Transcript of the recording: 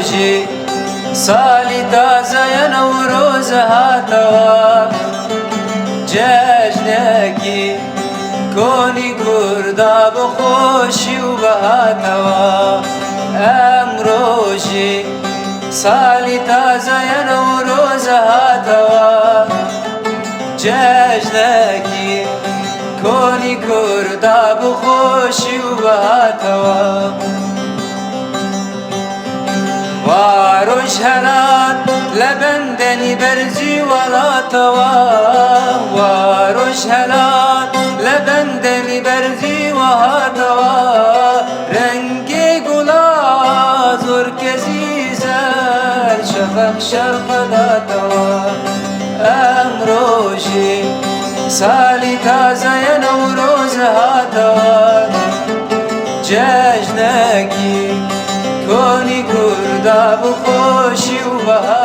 ڕۆژی ساڵی تازەیە نەورۆزە هاتەوە جەژنێکی کۆنی کوردا بە خۆشی و بەهاتەوە. ئەم ڕۆژی ساڵی تازەیە نەورۆزە هاتەوە جەژنێکی کۆنی کوردا بە خۆشی و بەهاتەوە. وا ڕۆژهەلات لە بەندەنی بەرزی وڵاتەوە، وا ڕۆژهەلات لە بەندەنی بەرزی وهاتەوە، ڕەنگی گوڵا زۆر کەزی سەر شەفەق شەرقەداتەوە. ئەم ڕۆژی ساڵی تازەیە نەورۆزە هاتەوە جەژنێکی کۆنی کوردا بۆ خۆشی و بەهاتەوە.